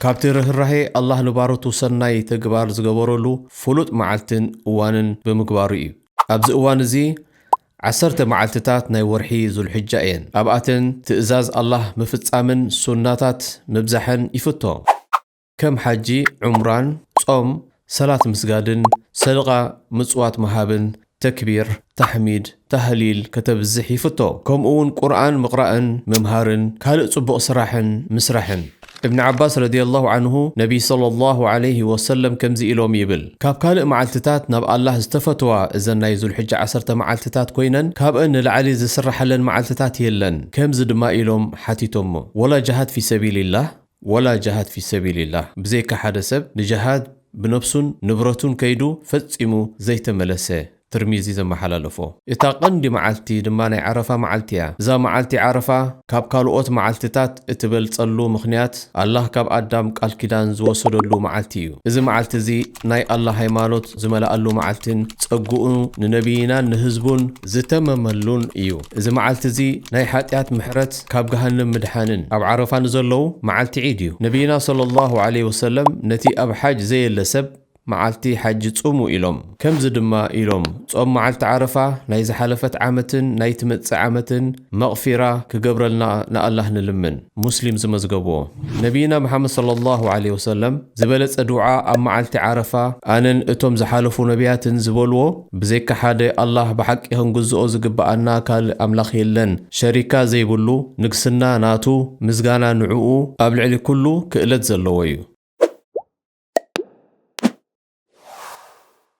ካብቲ ርህራሄ ኣላህ ንባሮቱ ሰናይ ተግባር ዝገበረሉ ፍሉጥ መዓልትን እዋንን ብምግባሩ እዩ። ኣብዚ እዋን እዚ ዓሰርተ መዓልትታት ናይ ወርሒ ዙልሕጃ እየን። ኣብኣተን ትእዛዝ ኣላህ ምፍጻምን ሱናታት ምብዛሕን ይፍቶ። ከም ሓጂ፣ ዑምራን፣ ጾም፣ ሰላት ምስጋድን፣ ሰደቓ፣ ምጽዋት ምሃብን፣ ተክቢር፣ ታሕሚድ፣ ታህሊል ከተብዝሕ ይፍቶ። ከምኡ እውን ቁርኣን ምቕራእን ምምሃርን ካልእ ጽቡቕ ስራሕን ምስራሕን። እብን ዓባስ ረዲየላሁ ዓንሁ ነቢይ ሰለላሁ ዓለይሂ ወሰለም ከምዚ ኢሎም ይብል፣ ካብ ካልእ መዓልትታት ናብ ኣላህ ዝተፈትዋ እዘን ናይ ዙልሕጃ ዓሰርተ መዓልትታት ኮይነን ካብአን ንላዕሊ ዝስራሓለን መዓልትታት የለን። ከምዚ ድማ ኢሎም ሓቲቶሞ፣ ወላ ጅሃድ ፊ ሰቢልላህ፣ ወላ ጅሃድ ፊ ሰቢልላህ፣ ብዘይካ ሓደ ሰብ ንጅሃድ ብነፍሱን ንብረቱን ከይዱ ፈጺሙ ዘይተመለሰ። ትርሚዚ ዘመሓላለፎ። እታ ቀንዲ መዓልቲ ድማ ናይ ዓረፋ መዓልቲ እያ። እዛ መዓልቲ ዓረፋ ካብ ካልኦት መዓልትታት እትበልጸሉ ምኽንያት፣ ኣላህ ካብ ኣዳም ቃል ኪዳን ዝወሰደሉ መዓልቲ እዩ። እዚ መዓልቲ እዚ ናይ ኣላህ ሃይማኖት ዝመልኣሉ መዓልትን ጸግኡ ንነቢይናን ንህዝቡን ዝተመመሉን እዩ። እዚ መዓልቲ እዚ ናይ ሓጢኣት ምሕረት፣ ካብ ገሃነም ምድሓንን። ኣብ ዓረፋ ንዘለዉ መዓልቲ ዒድ እዩ። ነቢይና ሰለላሁ ዐለይሂ ወሰለም ነቲ ኣብ ሓጅ ዘየለ ሰብ መዓልቲ ሓጂ ጹሙ ኢሎም። ከምዚ ድማ ኢሎም፣ ጾም መዓልቲ ዓረፋ ናይ ዝሓለፈት ዓመትን ናይ ትመጽእ ዓመትን መቕፊራ ክገብረልና ንኣላህ ንልምን። ሙስሊም ዝመዝገብዎ። ነቢይና መሓመድ ሰለላሁ ዐለይሂ ወሰለም ዝበለጸ ዱዓ ኣብ መዓልቲ ዓረፋ ኣነን እቶም ዝሓለፉ ነቢያትን ዝበልዎ፣ ብዘይካ ሓደ ኣላህ ብሓቂ ክንግዝኦ ዝግብኣና ካልእ ኣምላኽ የለን፣ ሸሪካ ዘይብሉ፣ ንግስና ናቱ፣ ምስጋና ንዕኡ ኣብ ልዕሊ ኩሉ ክእለት ዘለዎ እዩ።